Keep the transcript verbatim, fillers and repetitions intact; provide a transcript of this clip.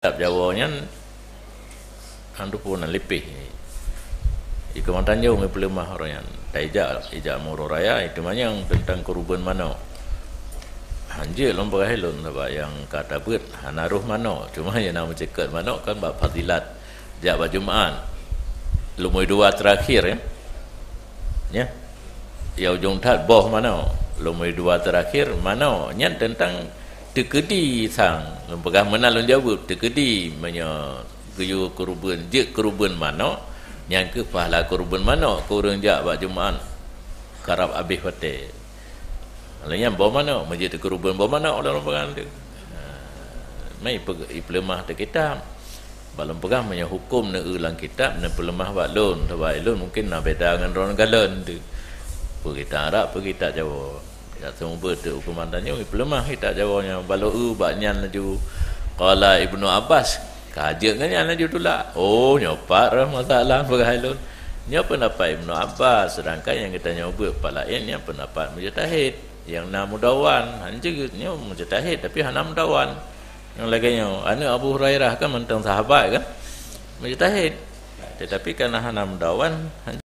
Kitab Jawa nyan, han teupeu na lipéh. Ikeue Mantanyong ipeuleumah ureuëng nyan. Taijak, ijak Muro Raya, itu manyang teuntang keurubeuen manok. Hanjeuet lom peugah lôn, sabab nyang ka tabeuet hana roh manok. Cuma nyang na meuceukeut manok kan bak fadilat. Jak bak Jumat. Lumbôi dua terakhir, ya. Ya. Ya ujong that boh manok. Lumbôi dua terakhir manok. Nyan teuntang teukeudi sang. Lôn peugah meunan lôn jaweueb, teukeudi meunyoe geuyue keurubeuen, jeuet keurubeuen manok, nyan keuh pahala keurubeuen manok keu ureuëng jak bak Jumat karab abéh watée. Lheueh nyan boh manok, meujeuet keurubeuen boh manok lôn peugah tu. Ha, mai ipe-, ipeuleumah teuh kitab. Bak lôn peugah meunyoe huköm neueu lam kitab, neupeuleumah bak lôn, sabab lôn mungken na beda ngon droeneuh galon tu. Peue kitab Arab, peue kitab Jawa. Dak seumeubeuet teuk huköm Mantanyong, ipeuleumah kitab Jawa nyan. Bak lôn eu bak nyan laju, qala Ibnu Abbas. Ka jeuet ngon nyan laju tulak. Oh, nyoe pat roh masalah peugah lôn. Nyoe peundapat Ibnu Abbas, seudangkan nyang geutanyoe beuet pat laén nyan peundapat mujtahid. Nyang na mudawwan, han jeuet nyoe mujtahid tapi hana mudawwan. Nyang lagée nyoe, aneuëk Abu Hurairah kan mantong sahabat kan? Mujtahid. Tetapi karena hana mudawwan, han